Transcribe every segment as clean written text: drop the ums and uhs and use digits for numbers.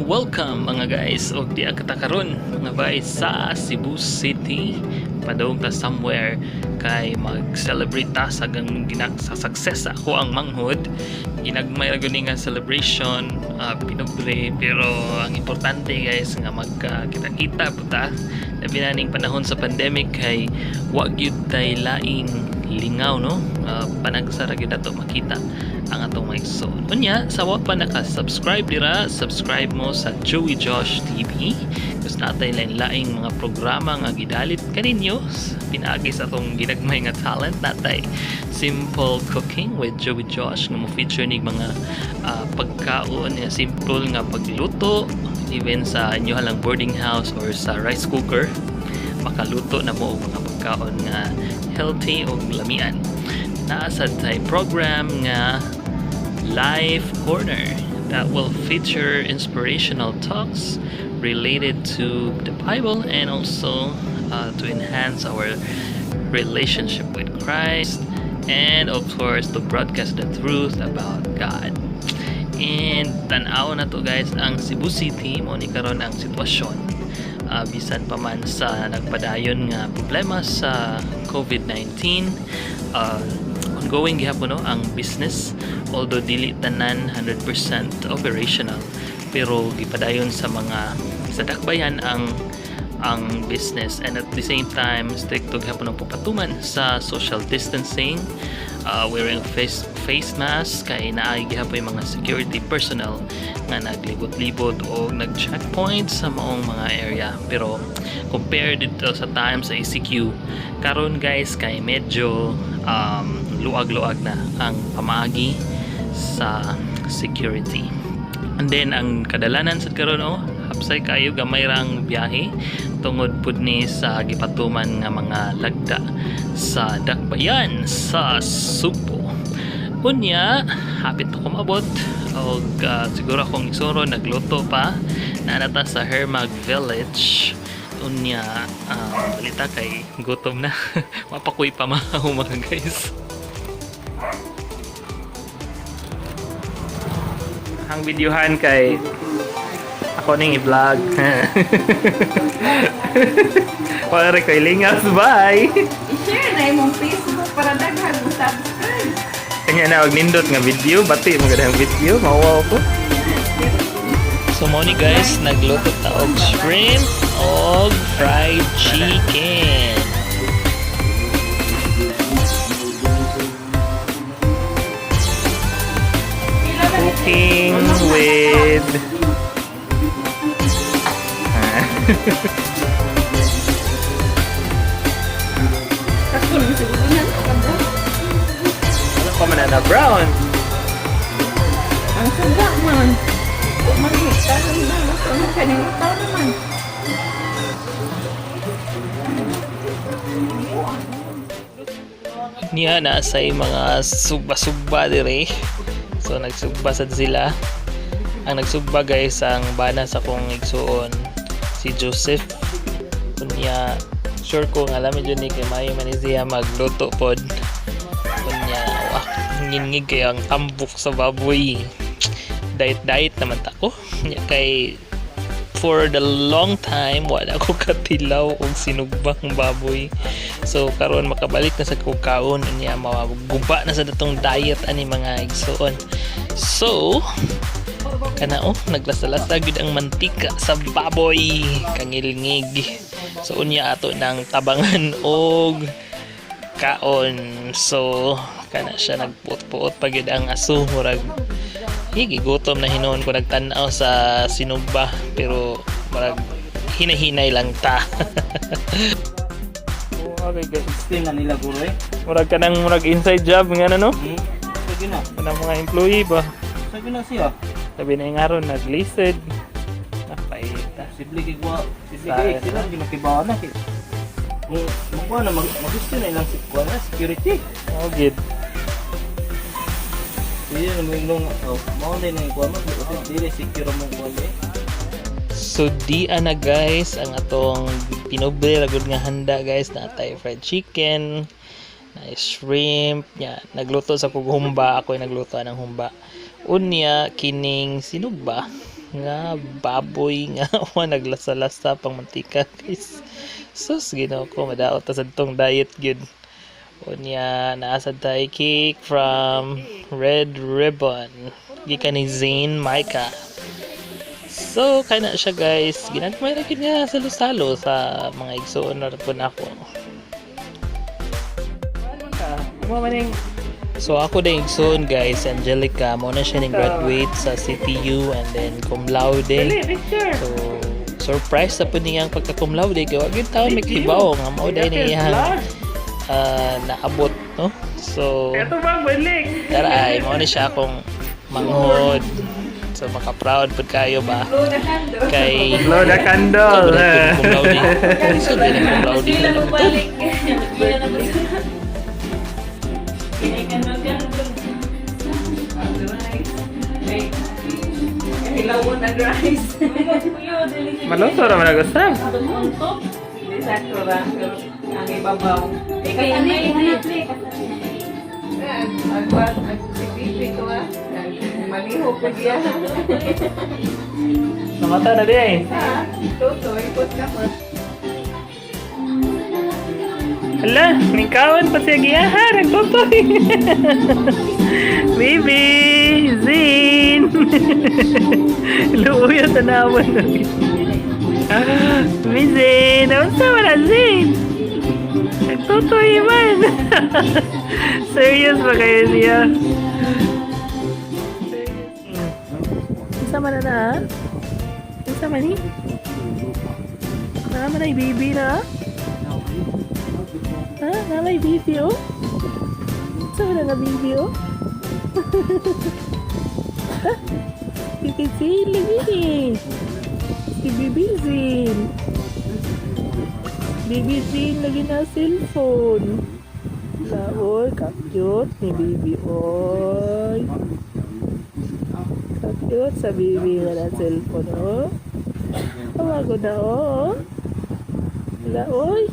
Welcome, mga guys, og diha kita karon, mga bay, sa Cebu City. Padung ta somewhere kay mag-celebrate ta sa gang ginak sa success sa akoang manghod. Ginagmay ra gyud ni nga celebration, pinobre, pero ang importante, guys, nga magkita-kita po ta. Labi na ning panahon sa pandemic kay wa gyud tay laing lingaw, no? Panagsa ra gyud ato makita ang atong mga igsoon. Unya, sa wa pa naka-subscribe dira, subscribe mo sa Joey Josh TV. Kus natay lain-laing mga programa nga gidalit kaninyo pinaagi sa atong ginagmay nga talent. Natay Simple Cooking with Joey Josh nga mo feature ni mga pagkaon nga simple nga pagluto, even sa inyo lang boarding house or sa rice cooker, makaluto na mo og mga pagkaon nga healthy ug lamian. Naa sad tay program nga Life Corner that will feature inspirational talks related to the Bible and also to enhance our relationship with Christ and, of course, to broadcast the truth about God. And tan-aw na to, guys, ang Cebu City. Mo ni karon ang sitwasyon. Bisan pa man sa nagpadayon nga problema sa COVID-19, ongoing gihapon, no, ang business, although dili tanan 100% operational, pero gipadayon sa mga sa dakbayan ang business, and at the same time stricto gihapon ang pagpatuman sa social distancing, wearing face mask, kay naay gihapon yung mga security personnel nga naglibot-libot o nag-checkpoint sa maong mga area. Pero compared dito sa time sa ECQ, karon, guys, kay medyo luag-luag na ang pamaagi sa security. And then ang kadalanan sa karon, oh, hapsay kayo, gamay ra ang biyahe tungod pud ni sa gipatuman nga mga lagda sa dakbayan sa Sugbo. Unya, hapit na ko maabot og siguro akong isuro nagluto pa naa na ta sa Hermag Village. Unya, balita kay gutom na. Mapakuy pa mga guys. Ang videohan kay ako ning i-vlog. Wala rin kay lingas, bye! I-share na imong Facebook para daghan mo subscribe. Kanya na og nindot nga video, bati magandang video, mawaw ko. So mo ni, guys, nagluto ta og shrimp og fried chicken. Cooking with Kasun siguro na no, kabra. Ano pa man na brown? Ang suga man. Magkita na luto na kaning utaw naman. Niya na sa mga sugba-sugba dire. So nagsugba sad sila. Ang nagsugba, guys, ang bana sa kong igsuon, si Joseph. Unya, sure ko nga lami jud ni kay maayo man ni siya magluto pod. Unya, wah, ngingig kayo ang tambok sa baboy. Diet diet naman ta ko. Unya, kay for the long time wala ko katilaw og sinugbang baboy. So karon makabalik na sa kukaon, unya maguba na sa datong diet ani, mga igsuon. So kana, oh, naglasalasa gid ang mantika sa baboy, kangilngig. So unya ato nang tabangan og kaon. So kana siya, nagpuot-puot pa gid ang aso, murag higi gutom na hinuon ko nagtan-aw sa sinugba, pero murag hinay-hinay lang ta. Okay, guys. Explain na nila guro eh. Murag kanang murag inside job nga na, no? Sabi na. Kanang mga employee ba? Sabi na siya. Sabi na yung aron naglisod. Napaita. Sibli kay kwa. Sibli kay sila ginakibawan na kay. Kung makuha na mag magusto na ilang si kuha na security. Oh, good. Sige na mo nung oh, mao na yung kuha mo dili secure mo kuha eh. So di ana, guys, ang atong pinobre ra gud nga handa, guys, na tay fried chicken, na shrimp, nya nagluto sa kog humba, ako nagluto ng humba. Unya kining sinugba Nga baboy nga wa naglasa-lasa pang mantika, guys. Sus, Ginoo ko, madaot ta sa tong diet gyud. Unya naa sad tay cake from Red Ribbon gikan ni Zane Micah. So kana siya, guys, ginagmay ra gyud nga salo-salo sa mga igsuon na pud nako. Mo maning So ako din igsuon, guys, Angelica, mo na siya ning graduate sa CPU and then cum laude. Dali, picture. So surprise na pud niya ang pagka cum laude kay wa gyud taon may kibaw nga mao dai ni iyang naabot, no. So Ito bang balik? Tara ay mao ni siya akong manghod. So maka-proud pud kayo ba Blow the candle. Kay Blow the candle. Cum laude. So dili cum laude. Hindi na bumalik. Hindi na bumalik. Candle. Rice. Hilawon na rice. Maluto ra man gusto. Hindi sakto ra. Pero ang ibabaw. Ag-pipi ko ah. Malihok ko diya. Namata na di ay. Toto, ikot ka pa. Hala, ningkawan pa siya giyaha, nagtutoy. Baby, Zane. Luuya tanawan na. Baby Zane, unsa man na, Zane? Nagtutoy man. Serious ba kayo siya? Unsa man na na? Ah? Unsa man ni? Naa man ay baby na? Ha? Naa may baby oh? Unsa man na nga baby oh? Ha? Baby Zane lagi. Si Baby Zane. Baby Zane lagi na cellphone. Laoy, ka-cute ni baby oy. Ka-cute sa baby wala cellphone oh. Tawago na oh. Laoy.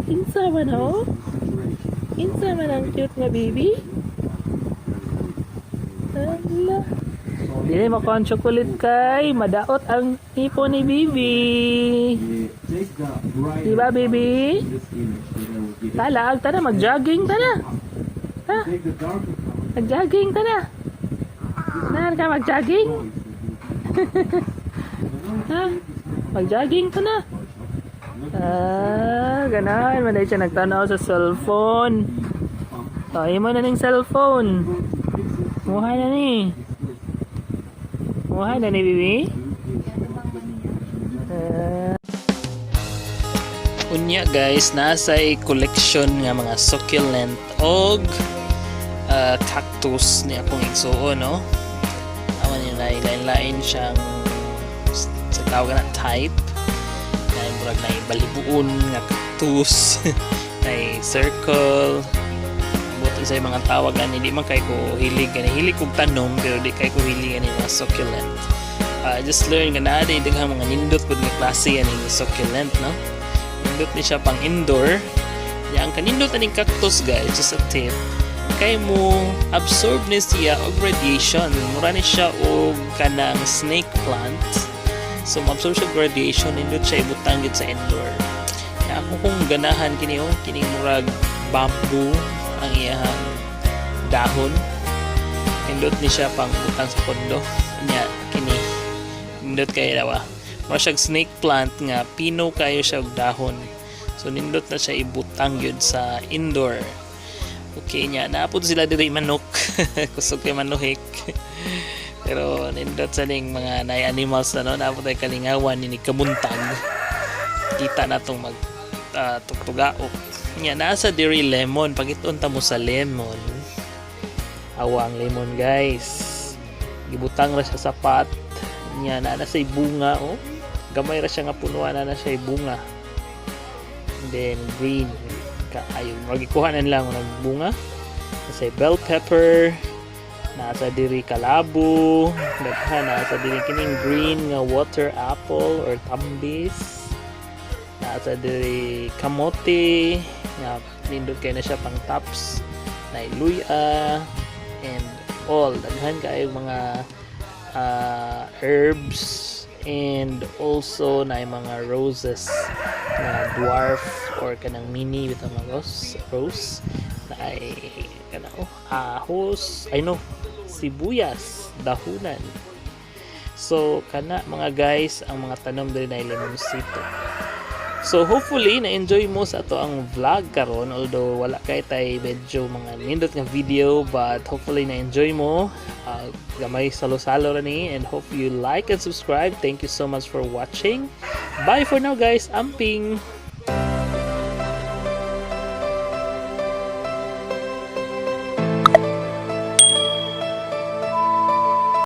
Kinsa man oh? Kinsa man ang cute nga baby? Ala. Dili makuha ang chocolate kay madaot ang hipo ni baby. Di ba, baby? Talaag ta na, mag-jogging ta na. Ha? Mag-jogging ta na. Naan ka mag-jogging? Ha? Mag-jogging ta na. Ah, ganahan. Manday siya nagtanaw sa cellphone. Tayo mo na ng cellphone. Muha na ni. Muha na ni, baby. Ah. Unya guys, nasa collection nga mga succulent og cactus ni akong igsuon, no. Aman yun na lain-lain siyang sa tawag na type. Na murag na balibuon nga cactus, na circle. Buto sa mga tawag ani, di man kay ko hilig ani, hilig kog tanom pero di kay ko hilig ani mga succulent. Just learn nga naa day daghang mga nindot pud nga klase ani succulent, no. Nindot ni siya pang indoor. Ya, ang kanindot aning cactus, guys, just a tip, kay mo absorb ni siya og radiation. Mura ni siya og kanang snake plant. So mo-absorb siya og radiation, nindot siya ibutang gyud sa indoor. Ya, ako kung ganahan kini oh, kining murag bamboo ang iyang dahon. Nindot ni siya pang butang sa kondo. Nya kini nindot kay dawa. Mura siyang snake plant nga pino kayo siya og dahon. So nindot na siya ibutang gyud sa indoor. Okay nya, naapod sila diri manok. Kusog kay manuhik. Pero nindot sa ning mga nay animals na, no, naapod ay kalingawan ni kabuntag. Kita na tong mag tugtugaok. Nya nasa diri lemon, pagit-on ta mo sa lemon. Awa ang lemon, guys. Gibutang ra siya sa pot. Nya naa na say bunga oh. Gamay ra siya nga punuan, na na siya bunga. And then green kaayo. Magikuhanan lang ng bunga. Nasa bell pepper, nasa diri kalabo, daghan nasa diri kining green nga water apple or tambis. Nasa diri kamote nga nindot kay na siya pang tops, na luya and all, daghan kaayo mga herbs and also na mga roses na dwarf or kanang mini bitaw mga rose na ay kana, oh, ahos, ay no, sibuyas dahunan. So kana, mga guys, ang mga tanom diri na Limoncito. So hopefully na-enjoy mo sa ato ang vlog karon, although wala kay tay medyo mga nindot nga video, but hopefully na-enjoy mo. Gamay salo-salo ra ni and hope you like and subscribe. Thank you so much for watching. Bye for now, guys. Amping.